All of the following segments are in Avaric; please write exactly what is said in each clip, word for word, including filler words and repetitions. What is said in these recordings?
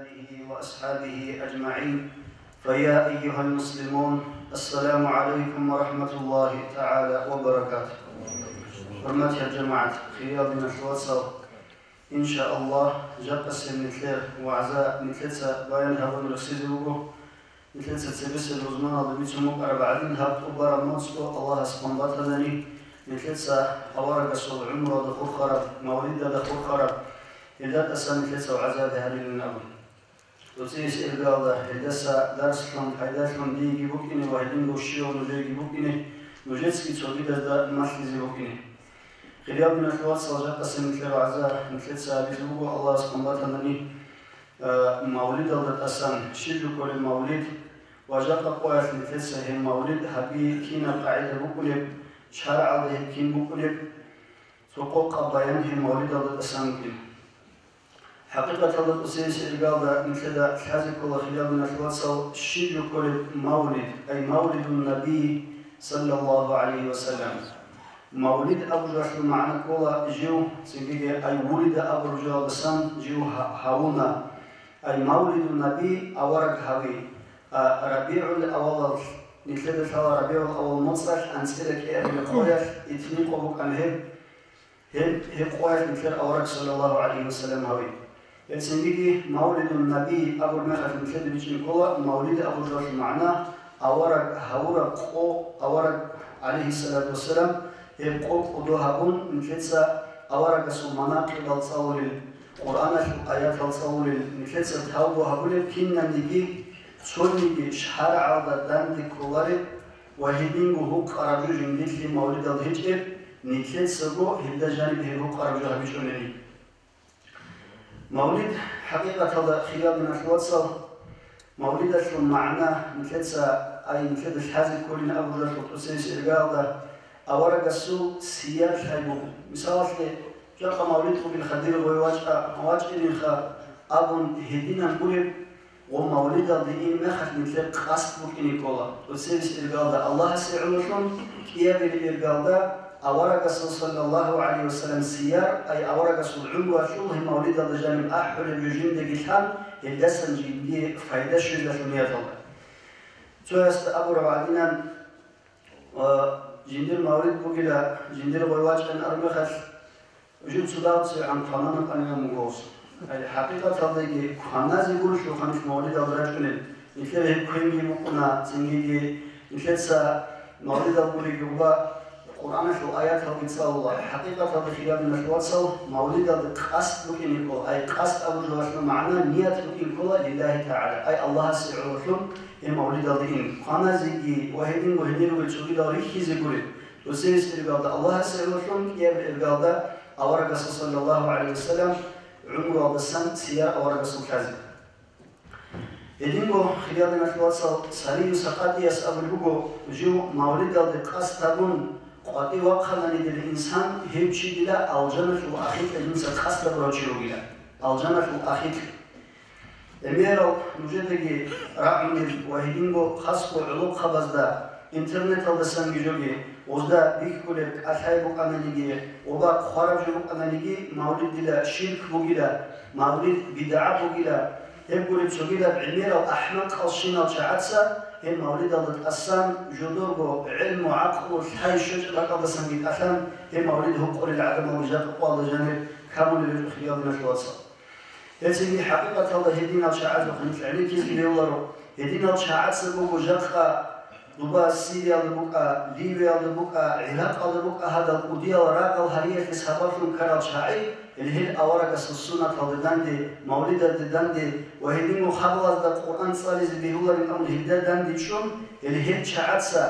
آله وأصحابه أجمعين. فيا أيها المسلمون، السلام عليكم ورحمة الله تعالى وبركاته. ХӀурматиял жамагӀат, хириял диналъул вацал, иншааллагь, жакъасеб нилъер вагӀза нилъеца баян гьабун рехсизе буго. Нилъеца цебесеб рузманалда бицун букӀараб гӀадин, гьаб тӀубараб моцӀго Аллагьас къван батанани, нилъеца аварагасул гӀумруялда хурхараб, мавлидалда хурхараб, гьелда тӀасан нилъеца вагӀза гьарилин абун. ТӀоцебесеб иргаялда гьелдаса дарслъун, пайдалъун диеги букӀине ва гьединго щивав нужееги букӀине, нужецаги цогидазда малъизе букӀине. Хириял диналъул вацал, жакъасеб нилъер вагӀза нилъеца гьабизе буго Аллагьас къван батанани, э, мавлидалда тӀасан, щиб жо кколеб мавлид ва жакъа къоялъ нилъеца гьеб мавлид гьаби кинаб къагӀида букӀунеб, шаргӀалда гьеб кин букӀунеб, цо къокъаб баян гьеб мавлидалда тӀасан букӀина. ХӀакъикъаталда тӀоцебесеб иргаялда нилъеда лъазе ккола, хириял диналъул вацал, щиб жо кколеб мавлид, ай мавлидун Набий, саллаллагьу гӀалайгьи ва саллам. Мавлид абуралъул магӀна ккола жив, цинги ай вулида абураб жоялдасан жив гьа-, гьавуна, ай мавлидун Набий, авараг гьави, а РабигӀул авалалъ, нилъеда лъала РабигӀул авал моцӀалъ анцӀила кӀиабилеб къоялъ итни къо букӀана гьеб, Гьеб, гьеб къоялъ нилъер авараг саллаллагьу гӀалайгьи ва саллам гьави. Гьелцинги мавлидун Набий абураб мехалъ нилъеда бичӀчӀин ккола, мавлид абуралъул магӀна авараг гьавураб къо, авараг, гӀалайгьиссалату вассалам, гьеб къо кӀодо гьабун, нилъеца аварагасул манакъибал цӀалулел, Къуръаналъул аятал цӀалулел, нилъеца тавбу гьабулел, кинабниги, цониги шаргӀалда данде кколареб, ва гьединго гьукъараб жо жиндилъе мавлидалда гьечӀеб, нилъецаго гьелда жаниб гьеб гьукъараб жо гьабичӀонани. Мавлид, хӀакъикъаталда, хириял диналъул вацал, мавлидалъул магӀна нилъеца, ай нилъеда лъазе кколин абуралъул тӀоцебесеб иргаялда аварагасул сияр лъай буго. Мисалалъе, жакъа мавлид бугел хадир гъой вачӀа, вачӀинеха абун гьединан гуреб, Гъо мавлидалде ин мехалъ нилъер къасд букӀине ккола. ТӀоцебесеб иргаялда Аллагьасе гӀололъун, кӀиабилеб иргаялда аварагасул саллаллагьу гӀалайгьи ва саллам сияр, ай аварагасул гӀумруялъул гьеб мавлидалда жаниб ахӀулеб жо жиндаги лъан, гьелдасан жиндие пайда щвезалъул нияталда. Цоясда абураб гӀадинан, Ва жиндир мавлид бугила, жиндир гъой вачӀан армехалъ, жив цо дагьаб цевегӀан кванана кӀанилан буго. Ай, хӀакъикъаталдаги кваназе гурелъул ханилъ мавлидалда рачӀунел, нилъер гьеб квенги букӀуна, цинги нилъеца мавлидал гуриги гъуба Къуръаналъул аяталги цӀалула. ХӀакъикъаталда, хириял диналъул вацал, мавлидалда къасд букӀине ккола, ай къасд абуралъул магӀна ният букӀине ккола лиллагьи тагӀала, ай Аллагьасе гӀололъун, Гьеб мавлидалда ин кваназеги ва гьединго гьенир ругел цогидал рихьизе гуреб, тӀоцебесеб иргаялда Аллагьасе гӀололъун, кӀиабилеб иргаялда аварагасул саллаллагьу гӀалайгьи ва саллам гӀумруялдасан сияр аварагасул лъазе. Гьединго, хириял диналъул вацал, Салию Сакъатияс абулеб буго, жив мавлидалде къасд гьабун къватӀив вахъанани дир инсан, гьев чи дила алжаналъул ахикьа жинца къасд гьабурав чи вугила. Алжаналъул ахикьа. ГӀемерал нужедаги рагӀунел ва гьединго хасго гӀолохъабазда интернеталдасанги жоги, гъозда бихьулеб кӀалъай букӀананиги, гъоба хъвараб жо букӀананиги, мавлид дила ширк бугила, мавлид бидгӀа бугила, гьеб гуреб цогидаб гӀемерал ахӀмакъалщинал чагӀаца гьеб мавлидалда тӀасан жодорго гӀелму-гӀакълу лъай щвечӀеб бакӀалдасанги кӀалъан гьеб мавлид гьукъулел гӀадамалги жакъа къоялда жанир камулел речӀо, хириял диналъул вацал. Гьелцинги хӀакъикъаталда гьединал чагӀазухъ нилъ гӀенеккизе бегьуларо. Гьединал чагӀаца буго жакъа, дуба Сириялда букӀа, Ливиялда букӀа, ГӀиракъалда букӀа, гьадал кӀудиял рагъал гьариялъе сабаблъун ккарал чагӀи, гьел, гьел аварагасул суннаталде данде, мавлидалде данде ва гьединго хабалазда Къуръан цӀализе бегьуларин абун гьелда данде чӀун, гьел, гьел чагӀаца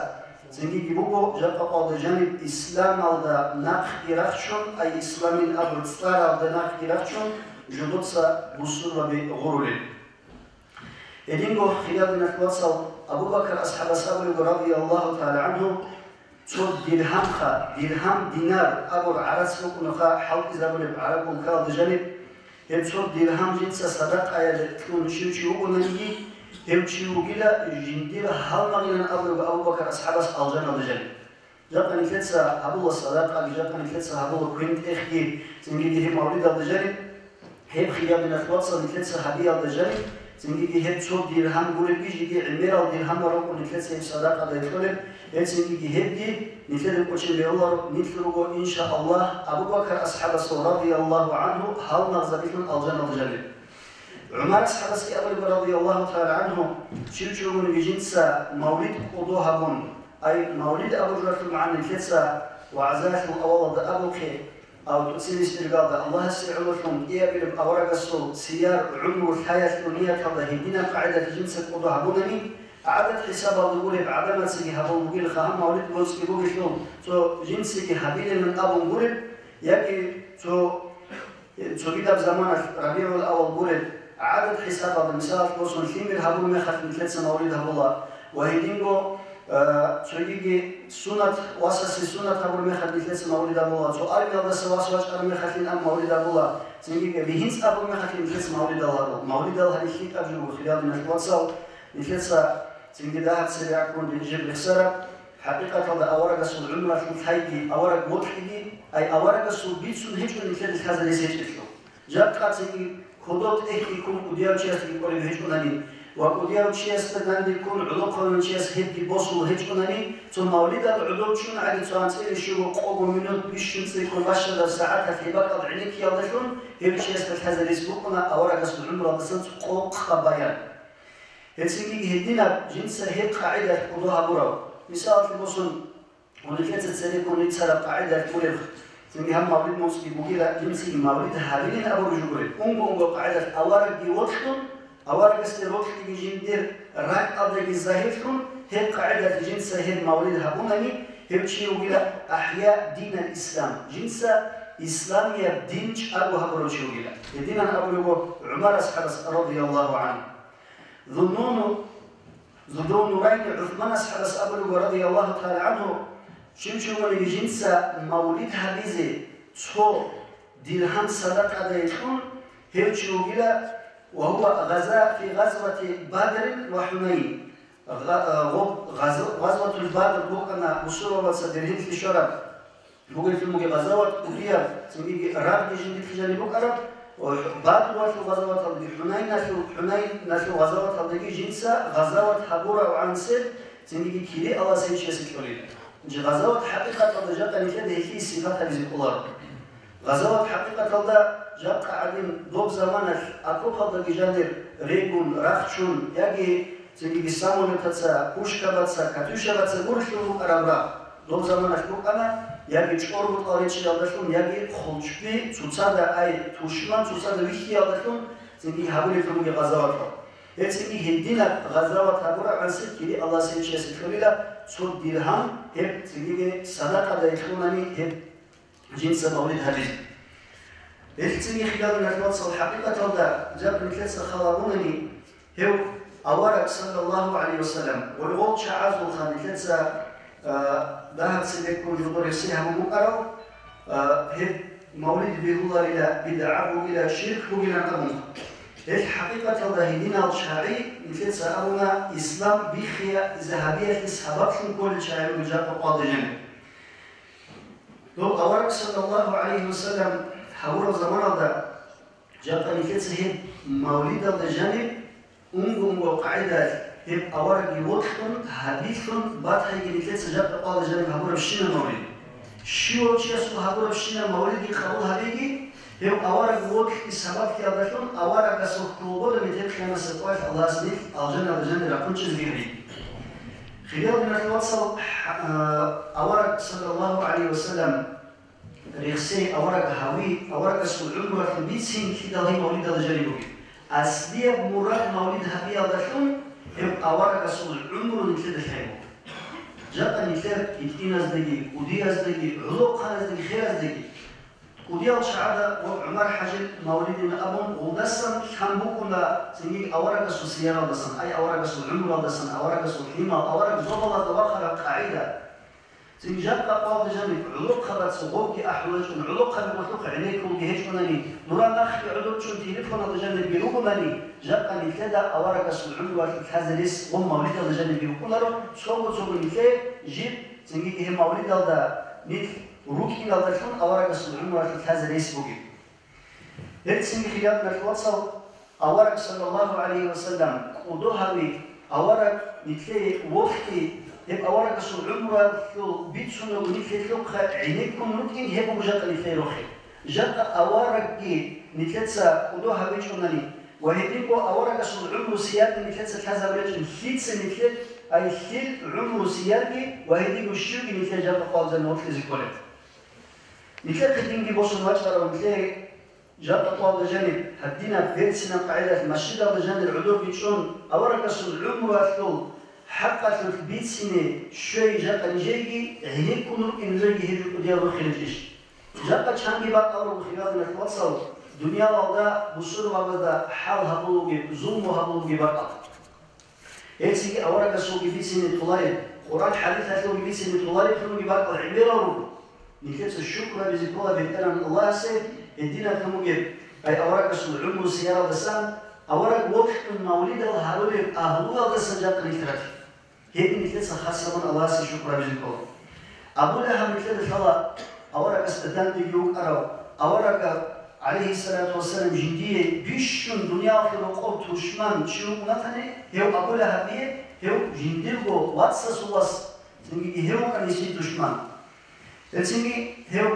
Цинги буго, жакъа къоялда жаниб исламалда нахъги рахчун, ай исламил абур цӀаралда нахъги рахчун, жодоца бусурбаби гъурулел. Гьединго, хириял диналъул вацал, Абу Бакр асхӀабас абулеб, радияллагьу тагӀала гӀангьу, цо диргьамха, диргьам, динар абур гӀарац букӀунаха хӀалтӀизабулеб гӀараб улкаялда жаниб, Гьеб цо диргьам жинца садакъаялъе кьун щив чи вугонаниги, гьев чи вугила жиндир гьалмагъилан абулеб Абу Бакр асхӀабас алжаналда жаниб. Жакъа нилъеца гьабула садакъаги, жакъа нилъеца гьабула квен-тӀехги, цинги гьеб мавлидалда жаниб. Гьеб, хириял диналъул вацал, нилъеца гьабиялда жаниб, цинги гьеб цо диргьам гуребги, жеги гӀемерал диргьамал рукӀун нилъеца гьеб садакъадай кьолеб, гьеб цинги нилъеда кӀочон бегьуларо, нилъ руго, иншааллагь, Абу Бакр асхӀабасул, радияллагьу гӀангьу, гьал нагъзабилъун алжаналда жаниб. ГӀумар асхӀабасги абулеб, радияллагьу тагӀала гӀангьу, щив чи вугониги жинца мавлид кӀодо гьабун, ай, мавлид абуралъул магӀна нилъеца вагӀзалъул авалалда абухъе, ав тӀоцебесеб иргалда Аллагьасе гӀололъун кӀиабилеб аварагасул сияр гӀумру лъаялъул нияталда гьединаб къагӀидалъ жинца кӀодо гьабунани, гӀадат хӀисабалда гуреб гӀадамацаги гьабун бугелха гьаб мавлид боцӀги бугелъул, цо жинцаги гьабилилан абун гуреб, яги цо Э, цогидаб заманалъ РабигӀул-аввал гуреб, гӀадат хӀисабалда, мисалалъ босун, лъимер гьабураб мехалъ нилъеца мавлид гьабула ва гьединго, э, цогиги сунат, васасе сунат гьабураб мехалъ нилъеца мавлид гьабула, цо армиялдаса вас вачӀараб мехалъин аб мавлид гьабула, цинги бигьинцӀ абураб мехалъ нилъеца мавлидал гьабула. Мавлидал гьанив лъикӀаб жо буго, хириял диналъул вацал, нилъеца цинги дагьаб цебе ракӀун рижиб рехсараб. ХӀакъикъаталда аварагасул гӀумруялъул лъайги, авараг вокьиги, ай аварагасул бицун гьечӀо нилъеда лъазарес гьечӀелъул. Жакъа цинги кодоб тӀехьги ккун кӀудияв чиясдаги кӀолеб гьечӀунани ва кӀудияв чиясда данде ккун гӀолохъанав чияс гьебги босулеб гьечӀунани, цо мавлидал гӀодов чӀун гӀаги цо анцӀила щуго къого минут бищун цӀикӀкӀун бащадаб сагӀаталъ гьеб бакӀалда гӀенеккиялдалъун гьев чиясда лъазарес букӀуна аварагасул гӀумруялдасан цо къокъаб баян. Гьецинги гьединаб жинца гьеб къагӀидалъ кӀодо гьабурав. Мисалалъе босун, гьунилъеца цереккун рицараб къагӀидалъ гуреб, цинги гьаб мавлид моцӀги бугила, жинцаги мавлид гьабилин абураб жо гуреб. Унго-унго къагӀидалъ аварагги вокьун, аварагасде рокьиги жиндир ракӀалдаги загьирлъун, гьеб къагӀидалъ жинца гьеб мавлид гьабунани, гьев чи вугила ахӀя динал ислам, жинца исламияб дин чӀаго гьабурав чи вугила. Гьединан абулеб буго ГӀумар асхӀабас радияллагьу гӀангьу. Зуннуну-, Зуннурайни ГӀусман асхӀабас абулеб буго, радияллагьу тагӀала гӀангьу, щив чи вугониги жинца мавлид гьабизе цо диргьам садакъадай кьун, гьев чи вугила, ва гьува газа фи газвати Бадрин ва Хунайн. Гъа-, гъо-, гъаз-, Газватул Бадр букӀана бусурбабаца бергьенлъи щвараб. Бугелъул бугеб гъазават кӀудияб, цинги рагъги жиндилъ жаниб букӀараб, ва Бадралъул гъазаваталдаги, Хунайналъул, Хунайналъул гъазаваталдаги жинца гъазават гьабурав гӀансеб, цинги кири Аллагьас гьев чиясе кьолила. Жи гъазават хӀакъикъаталда жакъа нилъеда гьелъие сипат гьабизе кӀоларо. Гъазават хӀакъикъаталда жакъа гӀадин доб заманалъ окопалдаги жанир регун, рахчун, яги цинги самолетаца, пушкабаца, катюшабаца гурелъул букӀараб рагъ. Доб заманалъ букӀана, яги чӀорбутӀал речӀчӀиялдалъун, яги хъулчби цоцазда, ай, тушман цоцазда вихьиялдалъун цинги гьабулеб буго гъазаватал. Гьеб цинги гьединаб гъазават гьабурав гӀанси кири Аллагьас гьев чиясе кьолила цо диргьам, гьеб цинги садакъадай кьунани гьеб жинца мавлид гьабизе. Гьелъ цинги хириял диналъул вацал, хӀакъикъаталда жакъ нилъеца хал гьабунани, гьев авараг, саллаллагьу гӀалайгьи ва саллам, гъоргъол чагӀазулха нилъеца, а, дагьаб цебеккун жодор гьесие гьабун букӀарав, а, гьеб мавлид бегьуларила, бидгӀа бугила, ширк бугилан абун. Гьелъ хӀакъикъаталда гьединал чагӀи нилъеца абуна, ислам биххиялъе, гьабиялъе сабаблъун кколел чагӀи ругел жакъа къвалда жаниб. Дов авараг, саллаллагьу гӀалайгьи ва саллам, гьабураб заманалда жакъа нилъеца гьеб мавлидалда жаниб унго-унго къагӀидалъ гьеб аварагги вокьун, гьабилъун батайги нилъеца жакъа къвалда жаниб гьабурабщинаб мавлид. Щивав чиясул гьабурабщинаб мавлидги къабул гьабиги, гьев авараг вокьи сабаблъиялдалъун аварагасул хьулбода метер къиямасеб къоялъ Аллагьас нилъ алжаналда жанир рахъун чӀезги гьари. Хириял диналъул вацал, хӀа-, а, авараг, саллаллагьу гӀалайгьи ва саллам, рехсей авараг гьави, аварагасул гӀумруялъул бицин лъидал гьеб мавлидалда жаниб бугеб. Аслияб мурад мавлид гьабиялдалъун гьеб аварагасул гӀумру нилъеда лъай буго. Жакъа нилъер гьитӀиназдаги, кӀудияздаги, гӀолохъаназдаги, хераздаги. КӀудиял чагӀазда ва ГӀумар ХӀажил мавлидин абун гъолдасан лъан букӀуна цинги аварагасул сияралдасан, ай аварагасул гӀумруялдасан, аварагасул хӀимал, авараг зобалазда вахъараб къагӀида. Цинги жакъа къвалда жаниб гӀолохъабаца гъобги ахӀулачӀун, гӀолохъаби гъолъухъ гӀенеккулги гьечӀунани, нурал нахъги гӀодор чӀун телефоналда жанибги ругунани, жакъа нилъеда аварагасул гӀумруялъе лъазе рес гъоб мавлидалда жанибги букӀунаро, цого-цого нилъее жиб Цинги гьеб мавлидалда нилъ рукӀиналдалъун аварагасул гӀумруялъе лъазе рес бугеб. Гьелцинги, хириял диналъул вацал, авараг, саллаллагьу гӀалайгьи ва саллам, кӀодо гьави, авараг нилъее вокьи, гьеб аварагасул гӀумруялъул бицунаго нилъ гьелъухъа гӀенеккун рукӀин, гьеб буго жакъа нилъее рохел. Жакъа аварагги нилъеца кӀодо гьавичӀонани ва гьединго аварагасул гӀумру сиярги нилъеца лъазабулечӀин, лъица нилъер, ай, лъил гӀумру сиярги ва гьединго щивги нилъер жакъа къвалзани вокьизе кколеб. Нилъехъе динги босун вачӀарав, нилъее жакъа къвалда жаниб, гьадинаб берцинаб къагӀидалъ масжидалда жанир гӀодорги чӀун, аварагасул гӀумруялъул хӀакъалъулъ бицине щвей жакъа нижееги гӀенеккун рукӀин, нужееги гьеб жо кӀудиял рохилищ? Жакъа чанги бакӀал руго, хириял диналъул вацал, дуниялалда бусурбабазда хӀал гьабулуги, зулму гьабулуги бакӀал. Гьелцинги аварагасулги бицине толареб, Къуран хӀадисалъулги бицине толареб лъунги бакӀал гӀемерал руго. Нилъеца шукру гьабизе ккола БетӀергьан Аллагьасе, гьединаб лъун бугеб, ай аварагасул гӀумру сияралдасан, авараг вокьун мавлидал гьарулел агьлуялдасан жакъа нилъ ратила. Гьедин нилъеца хасабун Аллагьасе шукру гьабизе ккола. Абу Лагьаб нилъеда лъала аварагасда дандеги вукӀарав, аварага, гӀалайгьиссалату вассалам, жиндие бищун дуниялалъул рокъов тушман чи вукӀунатани, гьев Абу Лагьабие, гьев жиндирго вацасул вас, цинги гьев вукӀана гьесие тушман. Гьелцинги гьев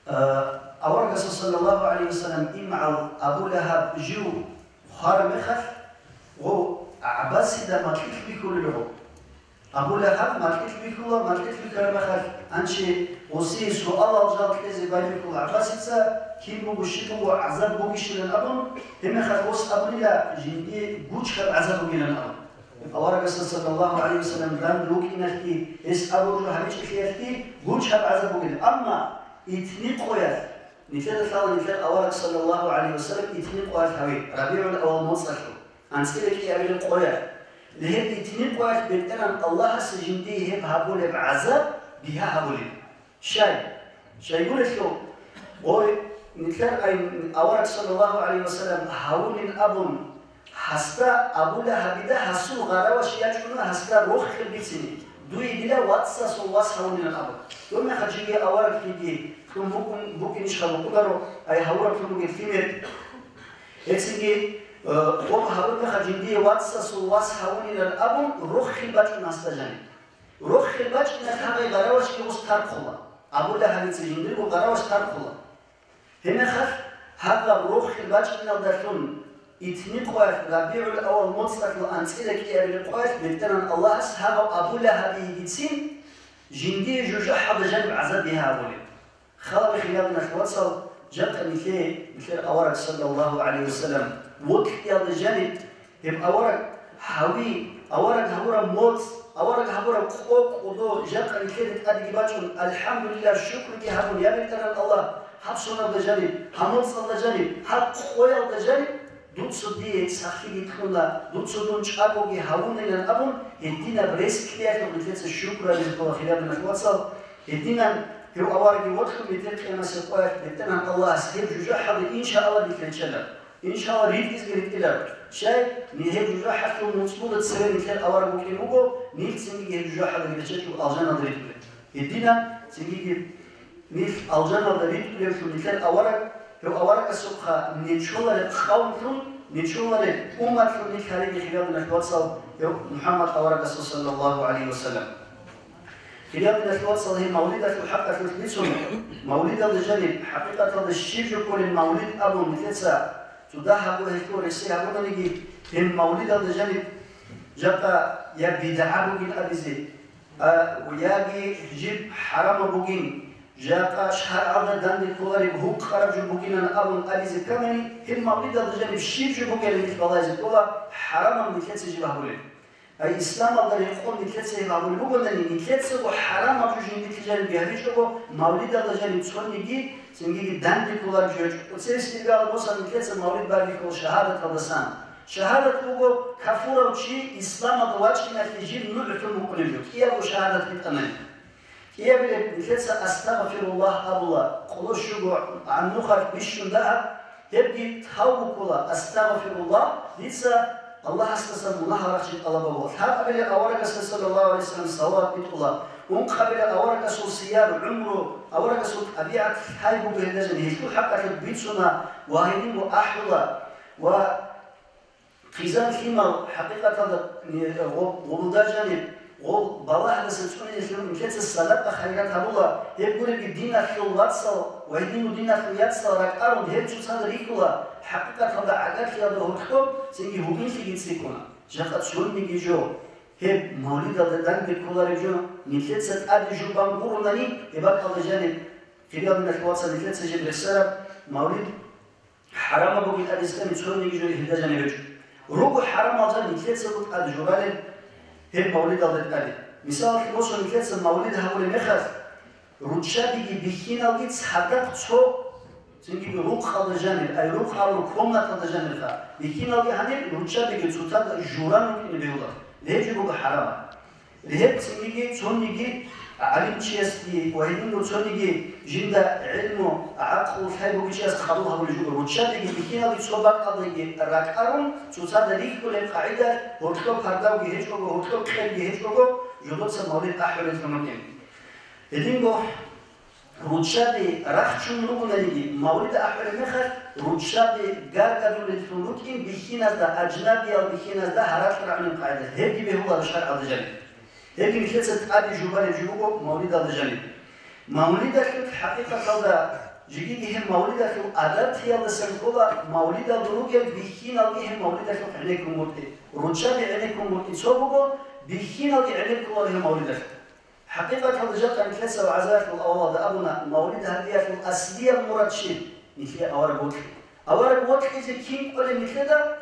Э, аварагасул, саллаллагьу гӀалайгьи ва саллам, имгӀал Абу Лагьаб жив хвараб мехалъ, гъов ГӀаббасида макьилъ бихьулел руго. Абу Лагьаб макьилъ бихьула, макьилъ бихьараб мехалъ, гьанже гъосие суалал жал кьезе байбихьула ГӀаббасица, кин буго, щиб буго, гӀазаб бугищилан абун, гьеб мехалъ гъос абунила, жиндие гучаб гӀазаб бугилан абун. Аварагасда, саллаллагьу гӀалайгьи ва саллам, данде вукӀиналъги, гьес абураб жо гьабичӀелъиялъги гучаб гӀазаб бугилан. Амма Итни къоялъ, нилъеда лъала нилъер авараг, саллаллагьу гӀалайгьи ва саллам, итни къоялъ гьави, РабигӀул-аввал моцӀалъул, анцӀила кӀиабилеб къоялъ. Гьеб итни къоялъ БетӀергьан Аллагьас жиндие гьеб гьабулеб гӀазаб бигьа гьабулеб. Щай? Щайгурелъул, гъой, нилъер ай авараг, саллаллагьу гӀалайгьи ва саллам, гьавунин абун, гьасда, Абу Лагьабида гьасул гъараваш ячӀуна гьасда рохел бицине, дуе дила вацасул вас гьавунилан абун. Гьеб мехалъ жиги авараг лъиги кьун букӀун, букӀинищха букӀунаро, ай гьавураб кьун бугеб лъимер. Гьецинги, э, гъоб гьабун мехалъ жиндие вацасул вас гьавунилан абун, рохел бачӀуна гьасда жаниб. Рохел бачӀиналъ гьабай гъаравашги гъос тархъула. Абу Лагьабица жиндирго гъараваш тархъула. Гьеб мехалъ, гьаб рохел бачӀиналдалъун итни къоялъ, РабигӀул-аввал моцӀалъул анцӀила кӀиабилеб къоялъ БетӀергьан Аллагьас гьаб Абу Лагьабиегицин жиндие жужахӀалда жаниб гӀазаб бигьа гьабулеб. Хал гьабе, хириял диналъул вацал, жакъа нилъее нилъер авараг, саллаллагьу гӀалайгьи ва саллам, вокьиялда жаниб, гьеб авараг гьави, авараг гьабураб моцӀ, авараг гьабураб къо-кӀодо жакъа нилъеда тӀадеги бачӀун, алхӀамдулиллагь, шукруги гьабун, я БетӀергьан Аллагь, гьаб соналда жаниб, гьаб моцӀалда жаниб, гьаб къоялда жаниб, дуца дие сахлъиги кьуна, дуца дун чӀагоги гьавунилан абун, гьединаб рес кьеялъухъ нилъеца шукру гьабизе ккола, хириял диналъул вацал. Гьединан гьев аварагги вокьун, метер къиямасеб къоялъ БетӀергьан Аллагьас гьеб жужахӀалда, иншааллагь, нилъ риччала. Иншааллагь, ритӀизеги ритӀила. Щай? Нилъ гьеб жужахӀалъул нуцӀбуда цеве нилъер авараг вукӀин вуго, нилъ цинги гьеб жужахӀалдаги риччачӀого алжаналда ритӀулел. Гьединан цинги нилъ алжаналда ритӀулевлъун нилъер авараг, гьев аварагасухъа нечолареб къавмлъун, нечолареб умматлъун нилъ гьареги, хириял диналъул вацал, гьев МухӀаммад аварагасул, саллаллагьу гӀалайгьи ва саллам. Хириял диналъул вацал, гьеб мавлидалъул хӀакъалъулъ бицун, мавлидалда жаниб, хӀакъикъаталда щиб жо кколеб мавлид абун, нилъеца цо дагь гьабу гьелъул рехсей гьабунаниги, гьеб мавлидалда жаниб жакъа я бидгӀа бугин абизе, а, яги жиб хӀарамаб бугин, жакъа шаргӀалда данде кколареб гьукъараб жо бугинан абун абизе кканани, гьеб мавлидалда жаниб щиб жо бугелин нилъ балагьизе ккола, хӀарамаб нилъеца жиб гьабулеб. Ай исламалда рекъон нилъеца гьеб гьабулеб бугони, нилъецаго хӀарамаб жо жиндилъ жаниб гьабичӀого, мавлидалда жаниб цониги, цинги данде кколареб жо гьечӀо. Цебесеб иргаялда босана нилъеца мавлид бараб бихьула шагьадаталдасан. Шагьадат буго кафурав чи исламалда вачӀиналъе жиб нугӀлъун букӀунеб жо, кӀиябго шагьадат битӀанани. КӀиябилеб нилъеца «Астагъфируллагь» абула, къоло щуго гӀаннухалъ бищун дагьаб, гьебги тавбу ккола: «Астагъфируллагь, дица Аллагьасдасан мунагьал рахчи тӀалаб гьабула». Лъабабилеб аварагасда, саллаллагьу гӀалайгьи ва саллам, салават битӀула. Ункъабила аварагасул сияр, гӀумру, аварагасул тӀабигӀат лъай буго гьелда жаниб, гьелъул хӀакъалъулъ бицуна ва гьединго ахӀула ва хъизан-лъимал хӀакъикъаталда, э, гъо-, гъулда жаниб, гъол балагьдаса цӀунилелъун нилъеца садакъа-хайрат гьабула, гьеб гуребги диналъул вацал ва гьединго диналъул яцал ракӀарун гьел цоцазда рихьула, хӀакъикъаталда гӀагарлъиялда гьоркьоб цинги гьуинлъиги цӀикӀкӀуна. Жакъа цониги жо гьеб мавлидалда данде кколареб жо, нилъеца тӀаде жубан гуронани, гьеб бакӀалда жаниб, хириял диналъул вацал, нилъеца жиб рехсараб мавлид хӀарамаб бугин тӀад ислами цониги жо гьелда жаниб гьечӀо. Руго хӀарамал жал нилъецаго тӀад журалел гьеб мавлидалда тӀаде. Мисалалъе босун, нилъеца мавлид гьабулеб мехалъ, руччабиги бихьиналги цадахъ цо, цинги рукъалда жанир, ай рукъ абураб комнаталда жанирха, бихьиналги гьанир, руччабиги цоцазда журан рукӀине бегьула, гьеб жо буго хӀарамаб. Гьеб цинги цониги гӀалимчиясги ва гьединго цониги жинда гӀилму, гӀакълу лъай бугев чияс къабул гьабулеб жо буго, руччабиги бихьиналги цо бакӀалдаги ракӀарун, цоцазда рихьулеб къагӀидалъ, гьоркьоб пардавги гьечӀого, гьоркьоб кьерги гьечӀого, жодоца мавлид ахӀулеллъун рукӀин. Гьединго руччаби рахчун ругонаниги, мавлид ахӀулеб мехалъ, руччаби гаргадулеллъун рукӀин бихьиназда, ажнабиял бихьиназда гьаракь рагӀунеб къагӀида, гьебги бегьуларо шаргӀалда жаниб. Гьебги нилъеца тӀаде жубареб жо буго мавлидалда жаниб. Мавлидалъул хӀакъикъаталда жеги гьеб мавлидалъул адаб-тиялдасан ккола, мавлидалда ругел бихьиналги гьеб мавлидалъухъ гӀенеккун гуртӀи. Руччаби гӀенеккун гуртӀи цо буго, бихьиналги гӀенеккуларо гьеб мавлидалъухъ. ХӀакъикъаталда жакъа нилъеца вагӀзаялъул авалалда абуна, мавлид гьабиялъул аслияб мурад щиб? Нилъее авараг вокьи. Авараг вокьизе кин кӀолеб нилъеда?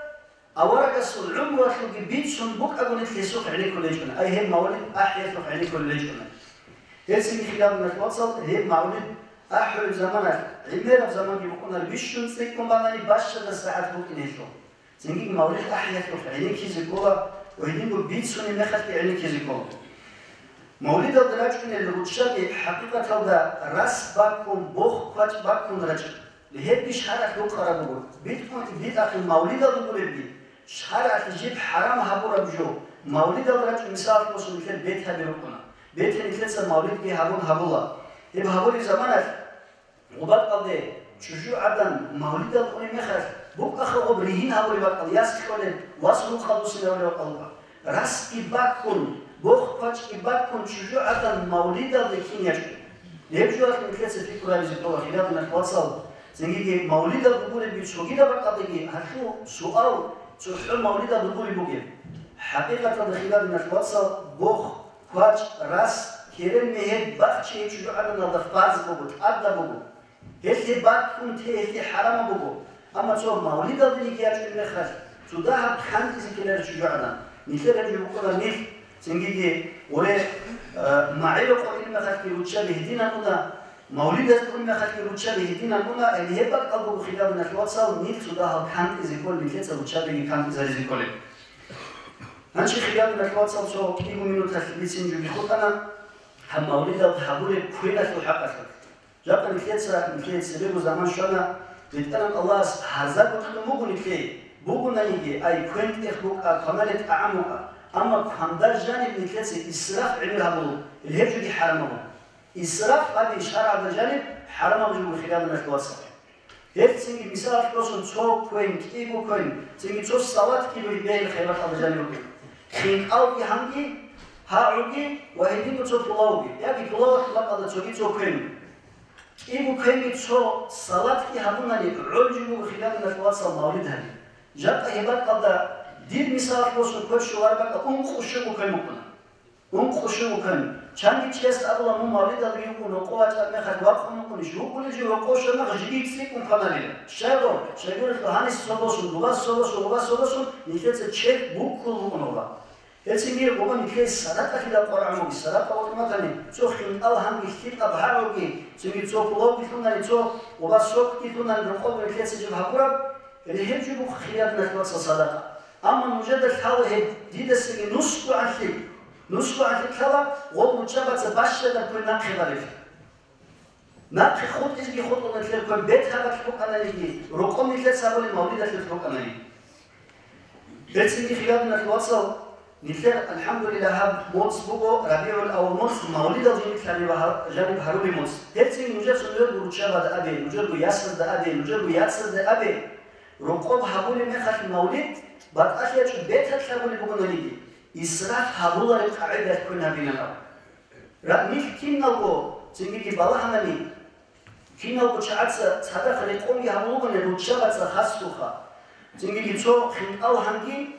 Аварагасул гӀумруялъулги бицун букӀаго нилъ гьесухъ гӀенеккулел гьечӀони, ай гьеб мавлид ахӀиялъухъ гӀенеккулел гьечӀони. Гьелъ цинги, хириял диналъул вацал, гьеб мавлид ахӀулеб заманалъ, гӀемераб заманги букӀунаро, бищун цӀикӀкӀун банани, бащадаб сагӀат букӀин гьелъул. Цинги мавлид ахӀиялъухъ гӀенеккизе ккола ва гьединго бицунеб мехалъги гӀенеккизе ккола. Мавлидалда рачӀунел руччаби хӀакъикъаталда рас баккун, бох-квачӀ баккун рачӀуна. Гьебги шаргӀалъ рукъараб буго. БитӀун-, битӀахъе мавлидалда гуребги, шаргӀалъ жиб хӀарам гьабураб жо, мавлидалда рачӀун, мисалалъе босун, нилъер бетаби рукъуна. Бетаби нилъеца мавлидги гьабун гьабула. Гьеб гьабулеб заманалъ, гъубатӀалде чӀужугӀадан мавлидал унеб мехалъ, букӀаха гъоб ригьин гьабулеб бакӀал, яс кьолеб, вас рукъалдусин гьавулеб бакӀал. Расги баккун, бох-квачӀги баккун чӀужугӀадан мавлидалде кин ячӀун. Гьеб жоялъ нилъеца пикру гьабизе ккола, хириял диналъул вацал, цинги мавлидал гуребги цогидаб бакӀалдеги гьалъул суал, цохӀо мавлидал гуреб бугеб? ХӀакъикъаталда, хириял диналъул вацал, бох, квачӀ, рас, керен, мегьер бахчи гьечӀо гӀаданалда фарз буго, тӀадаб буго. Гьелъие баккун те гьелъие хӀарамаб буго. Амма цо мавлидалде йигей ячӀунеб мехалъ, цо дагьаб кантӀизе ккеларищ жо гӀадан? Нилъер гьеб жо букӀуна нилъ, цинги гъоре, э, магӀило къотӀилеб мехалъги руччаби гьединан уна, мавлидаз унеб мехалъги руччаби гьединан уна, гьеб бакӀал буго, хириял диналъул вацал, нилъ цо дагьаб кантӀизе кколеб, нилъеца руччабиги кантӀизаризе кколеб. Гьанже, хириял диналъул вацал, цо кӀиго минуталъ бицин жоги хутӀана, гьаб мавлидал гьабулеб квеналъул хӀакъалъулъ. Жакъа нилъеца, нилъее цебего заман щвана, БетӀергьан Аллагьас гьарзаго кьун буго нилъее, бугонаниги, ай, квен-тӀех букӀа, кваналеб тӀагӀам букӀа, амма квандар жаниб нилъеца исраф гӀемер гьабулеб, гьеб жоги хӀарамаб буго. Исраф гьаби шаргӀалда жаниб хӀарамаб жо буго, хириял диналъул вацал. Гьеб цинги, мисалалъе босун, цо квен, кӀиго квен, цинги цо салатги бегьила, хириял диналъул вацал, жаниб букӀин. ХинкӀалги гьанги, гьагӀуги ва гьединго цо пулавги, яги пулавалъ бакӀалда цоги цо квен. КӀиго квенги цо салатги гьабунани, гӀолеб жо буго, хириял диналъул вацал, мавлид гьаби. Жакъа гьеб бакӀалда дир, мисалалъе босун, квер щолареб бакӀалда ункъо щуго квен букӀуна. Ункъо щуго квен. Чанги чиясда абула, мун мавлидалде вукӀун, рокъов вачӀараб мехалъ вакъун вукӀунищ? ВукӀунеб жо рокъов щвана, жеги цӀикӀкӀун кваналила. Щайго? Щайгурелъул гьаниса цо босун, гъубаз цо босун, гъубаз цо босун, нилъеца чед буккун букӀун гъуба. Гьецин гьеб гъуба нилъее садакъалъидал къварагӀун буго, садакъа букӀунани, цо хинкӀал гьанги лъикӀаб гьагӀуги, цинги цо пулавги лъунани, цо гъуба сокги лъунани, рокъов нилъеца жиб гьабураб, гьеб жо буго, хириял диналъул вацал, садакъа. Амма нужеда лъала гьеб дидасаги нусгогӀан лъикӀ, нусгогӀан лъикӀ лъала, гъол руччабаца бащадаб квен нахъе барилъи. Нахъе хутӀизеги хутӀуна нилъер квен, бетабалъ букӀананиги, рокъов нилъеца абулеб мавлидалъулъ букӀананиги. Гьецинги, хириял диналъул вацал, Нилъер, алхӀамдулиллагь, гьаб моцӀ буго, РабигӀул-аввал моцӀ, мавлидал жаниб лъалеб гьа-, жаниб гьарулеб моцӀ. Гьеб цинги нужеца нужерго руччабазда абе, нужерго ясазда абе, нужерго яцазда абе. Рокъоб гьабулеб мехалъ мавлид, батӀалъи ячӀун беталъ гьабулеб бугонаниги, исраф гьабулареб къагӀидаялъ квен гьабилан аб. Ра-, нилъ киналго, цинги балагьанани, киналго чагӀаца цадахъ рекъонги гьабулеб бугони руччабаца хасго. Цинги цо хинкӀал гьанги,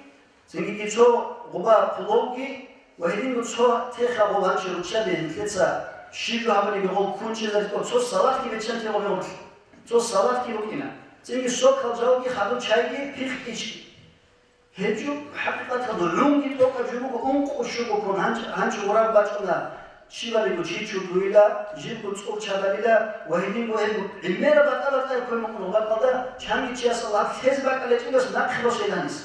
цинги цо гъуба пуловги ва гьединго цо теха гъол гьанчи руччаби нилъеца щиб жо гьабуниги гъол ккун чӀезарго цо салатги бечанте гъобигъорлъи. Цо салатги букӀина. Цинги сокал жалги хадур чайги пихъ ичӀги. Гьеб жо хӀакъикъаталда гӀунги тӀокӀаб жо буго, ункъо щуго ккун гьанч-, гьанчо гъураб бачӀуна, щибалиго чи чургуйила, жибго цӀур чадалила ва гьединго гьеб гӀемераб батӀа-батӀаяб квен букӀуна бакӀалда, чанги чиясул гьаб лъез бакӀалечӀебас нахъе босейилан гьес.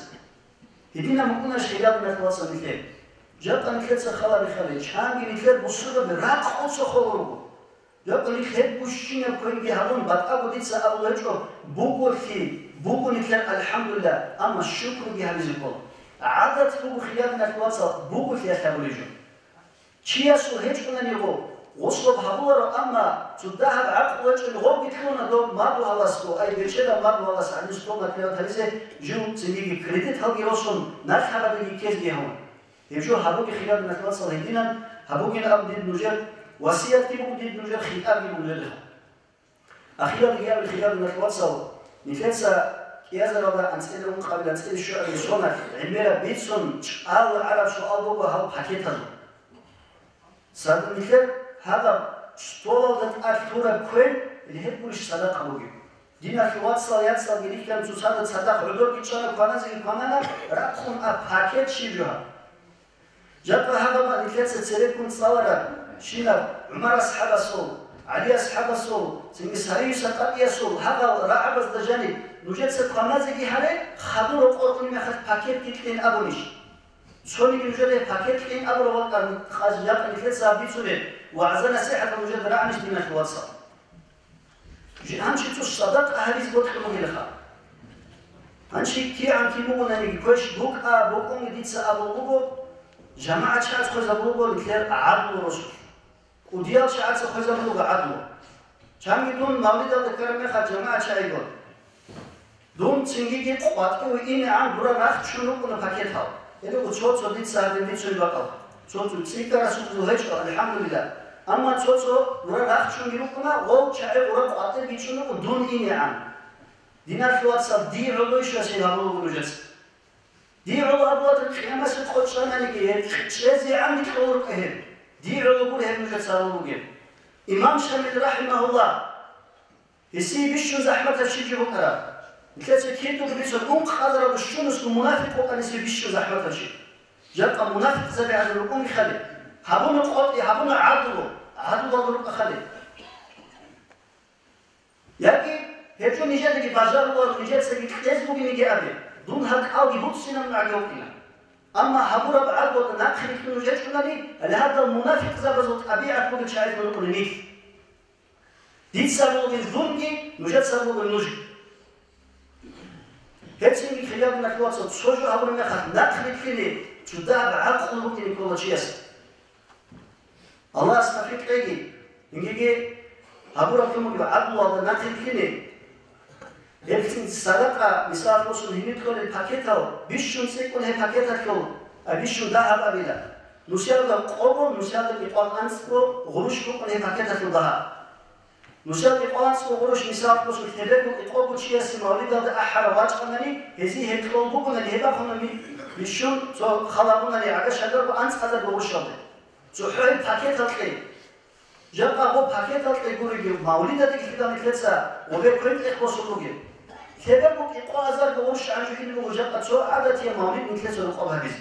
Гьединаб букӀунарищ, хириял диналъул вацал, нилъер? Жакъа нилъеца хал гьабихъали, чанги нилъер бусурбаби ракъуца холел руго. Жакъа нилъ гьеб бищунаб квенги гьабун, батӀаго дица абулеб гьечӀо, буголъи, буго нилъер, алхӀамдулиллагь, амма шукруги гьабизе ккола. ГӀадат буго, хириял диналъул вацал, буголъиялъ гьабулеб жо. Чиясул гьечӀонаниго, гъослоб гьабуларо, амма цо дагьаб гӀакълу гьечӀони гъовги лъугьуна доб мадугьаласго, ай, бечедаб мадугьалас гьанив стол накӀкӀалде гьаризе, жив цинги кредиталги росун, налъ гьабадеги ккезеги гьавун. Гьеб жо гьабуге, хириял диналъул вацал, гьединан гьабугин абун дид нужер васиятги буго, дид нужер хитӀабги буго нужеда. Ахиралги абе, хириял диналъул вацал, нилъеца кӀиазаралда анцӀила ункъабилан анцӀила щуабилеб соналъ гӀемераб бицун чӀвала гӀараб суал буго гьал пакетазул. Садда нилъер гьабаб столалда тӀад лъураб квен лъеб гурищ садакъа бугеб? Диналъул вацал, яцалги рихьан цоцазда цадахъ гӀодорги чӀана, кваназеги кванана, рахъун аб пакет щиб жо гьаб. Жакъа гьабаба нилъеца цереккун цӀалараб щинаб ГӀумар асхӀабасул, ГӀали асхӀабасул, цинги Сарию-СакъатӀиясул гьагъал рагӀабазда жаниб нужеца кваназеги гьаре, хадур рокъор унеб мехалъ пакетги кьейин абунищ? Цониги нужеда гьеб пакет кьейин абураб бакӀан, жакъа нилъеца гьаб бицунеб вагӀза-насихӀатал нужеда рагӀанищ, диналъул вацал? Жи-, гьанчи цо садакъа гьабизе бокьун бугелаха. Гьанчи кигӀан кин бугонаниги, квеш букӀа, букӀунги дица абулеб буго, жамагӀат чагӀаз хвезабулеб буго нилъер гӀадлу росулъ. КӀудиял чагӀаца хвезабулеб буго гӀадлу. Чанги дун мавлидалда ккараб мехалъ жамагӀат чагӀиго. Дун цингиги къватӀиве инегӀан гура рахчун рукӀуна пакетал. Гьелего цо-цо дица гьадин бицунеб бакӀал. Цо-цо цӀикӀкӀарасулъул гьечӀо, алхӀамдулиллагь. Амма цо-цо гура рахчунги рукӀуна, гъов чагӀи гъура къватӀирги чӀун рукӀун дун инегӀан. Диналъул вацал, дие гӀоло иш гьабулеб буго нужеца. Дие гӀоло гьабулатӀа къиямасеб къо чӀананиги гьеб чӀезегӀанги кьолеб букӀа гьеб. Дие гӀоло гури гьеб нужеца гьабулеб бугеб. Имам Шамил рахӀимагьуллагь, гьесие бищун захӀматаб щиб жо букӀараб? Нилъеца кидаго бицун, ункъазаралда щунусго мунафикъ вукӀана гьесие бищун захӀматаб щиб. Жакъа мунафикъзаби гӀадин рукӀунги хали, гьабуна къотӀи, гьабуна гӀадлу, гӀадлуялда рукӀа хали. Яги гьеб жо нижедаги бажаруларо, нижецаги кьез бугиниги абе, дун гьаб кӀалги буцинаб гӀаги вукӀина. Амма гьабураб гӀадлуялда нахъе рилълъун нуж гьечӀунани, гьале гьадал мунафикъзабазул тӀабигӀат бугеб чагӀи рукӀуна нилъ. Дица бугин дунги, нужеца бугин нужги. Гьецинги, хириял диналъул вацал, цо жо гьабураб мехалъ нахъ рилълъине цо дагьаб гӀакълу букӀине ккола чияс. Аллагьас тавфикъ кьеги, гьингиги гьабураб тумуги гӀадлуялда нахъ рилълъине. Гьебцин садакъа, мисал босун, гьениб кьолел пакетал, бищун цӀикӀкӀун гьеб пакеталъул, а бищун дагьаб абила. Нусиялда къого, нусиялда кӀикъоялда анцӀго гъурущ букӀун гьеб пакеталъул дагьаб. Нусиялда кӀикъоялда анцӀго гъурущ, мисал босун, лъебего кӀикъого чиясе мавлидалда ахӀарав вачӀанани, гьезие гьеб кьол бугонани, гьеб бахъуна ми-, бищун цо хал гьабунани, гӀага-шагарго анцӀазарго гъурущалде. ЦохӀо гьеб пакетал кьей. Жакъа гъо пакетал кьей гуриги, мавлидалдаги лъидал нилъеца гъобе квен тӀехь босун бугеб. Лъебего кӀикъоязарго гъурущ гӀанжухӀин буго жакъа цо гӀадатияб мавлид нилъеца рукъоб гьабизе.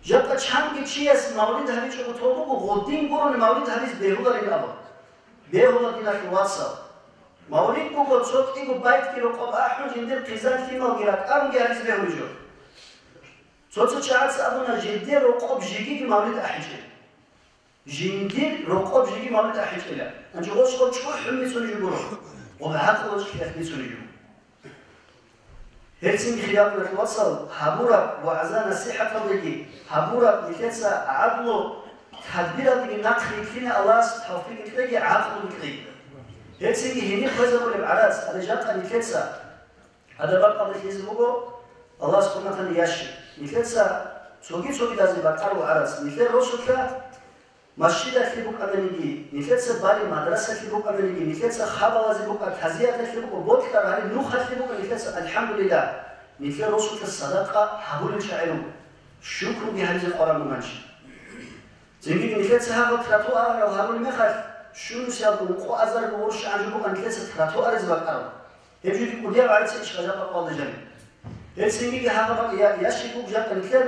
Жакъа чанги чияс мавлид гьабичӀого тол буго, гъодин гурони мавлид гьабизе бегьуларин абун. Бегьула, диналъул вацал. Мавлид буго цо кӀиго байтги рокъоб ахӀун, жиндир хъизан-лъималги ракӀарунги гьабизе бегьулеб жо. Цо-цо чагӀаца абуна, жиндир рокъоб жегиги мавлид ахӀичӀеб. Жиндир рокъоб жеги мавлид ахӀичӀила. Гьанже гъосул чӀухӀун бицунеб жо гуро, гъоб гӀакълу чӀухӀун бицунеб жо. Гьелцинги, хириял диналъул вацал, гьабураб вагӀза-насихӀаталдеги, гьабураб нилъеца гӀадлу тадбиралдеги нахъ рилълъине Аллагьас тавфикъ кьеги, гӀакълу кьеги. Гьелцинги гьенир хвезабулеб гӀарац, гьале жакъа нилъеца гьадаб бакӀалде лъезе буго Аллагьас хъван батани ящик. Нилъеца цоги-цогидазе бакӀарул гӀарац, нилъер росулъа Масжидалъе букӀананиги, нилъеца балеб мадрасалъе букӀананиги, нилъеца хабалазе букӀа, тазияталъе букӀа, бокьараб гьале нухалъе букӀа нилъеца, алхӀамдулиллагь, нилъер росулъа садакъа гьабулел чагӀи руго, шукруги гьабизе къвараб мугьанчи. Цинги нилъеца гьаб тротуарал гьарулеб мехалъ, щунусиялда ункъо азарго гъурущ гӀанжу букӀа нилъеца тротуаризе бакӀараб. Гьеб жуги кӀудияб гӀарац иш гъажаб бакъалда жаниб. Гьеб цинги гьаб я-, ящик буго жакъа нилъер,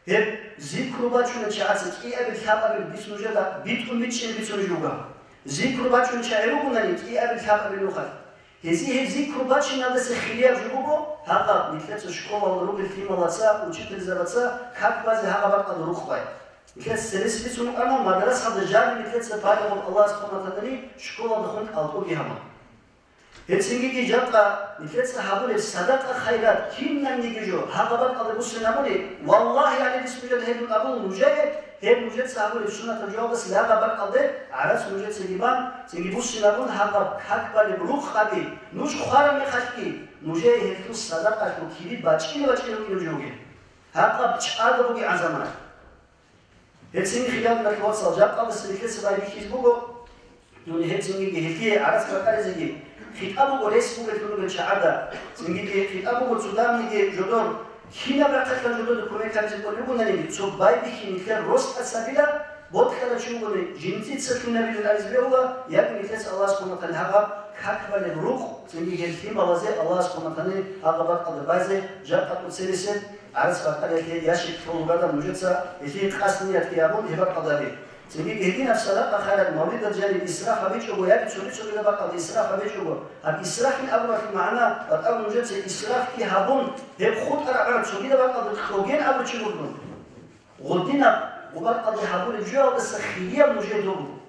Гьеб зикру бачунел чагӀаца кӀиабил лъабабил бицун нужеда битӀун бичӀчӀин бицунеб жо буго. Зикру бачунел чагӀи ругонани кӀиабил лъабабил нухалъ. Гьезие гьеб зикру бачиналдаса хирияб жо буго, гьаб нилъеца школалда ругел лъималаца, учительзабаца как базе гьаб бакӀалда рукъ бай. Нилъеца церес бицун букӀана, мадрасалда жаниб нилъеца балигъун Аллагьас хъван батани, школалда хун кӀалтӀуги гьабун. Гьецинги жакъа нилъеца гьабулеб садакъа-хайрат кинабниги жо гьаб бакӀалде буссинабуни, валлагьи, гьале бицун нужеда гьеб абула нужее, гьеб нужеца гьабулеб суннатаб жоялдаса гьаб бакӀалде гӀарац нужецаги бан, цинги буссинабун гьаб как балеб рукъаби, нуж хвараб мехалъги, нужее гьелъул садакъалъул кири бачӀине-бачӀине букӀине нуж бугеб. Гьаб чӀаго бугеб гӀазамат. Гьецин, хириял диналъул вацал, жакъалдаса нилъеца байбихьизе буго, нуни гьецинги гьелъие гӀарац бакӀаризеги хитӀаб буго рес бугелъул ругел чагӀада, цинги хитӀаб буго цо давниги жодор, кинаб рахъалъан жодода кумек гьабизе кӀолеб бугонаниги, цо байбихьи нилъер рос тӀасабила, бокьарав чи вугони, жинцица лъунабилин абизе бегьула, яги нилъеца Аллагьас хъван батани гьаб как балеб рукъ, цинги гьел лъималазе Аллагьас хъван батани гьаб бакӀалде байзе, жакъа тӀоцебесеб, ГӀарац бакӀаралъе ящик лъугьун бугадал нужеца гьелъие къасд ниятги гьабун гьеб бакӀалдаби. Цинги гьединаб садакъа-хайрат мавлидалда жаниб исраф гьабичӀого яги цоги-цогидаб бакӀалда исраф гьабичӀого, гьаб исрафил абуралъул магӀна батӀал нужеца исрафги гьабун, гьеб хутӀараб гӀарац цогидаб бакӀалда кьоген абурав чи вугони. Гъудинаб гъубакъалде гьабулеб жоялдаса хирияб нужее доб буго.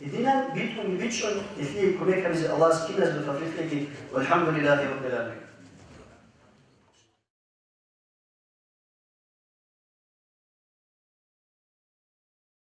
Гьединан битӀун бичӀчӀун гьелъие кумек гьабизе Аллагьас киназго тавфикъ кьеги. ВалхӀамдулиллагьи раббил гӀаламин.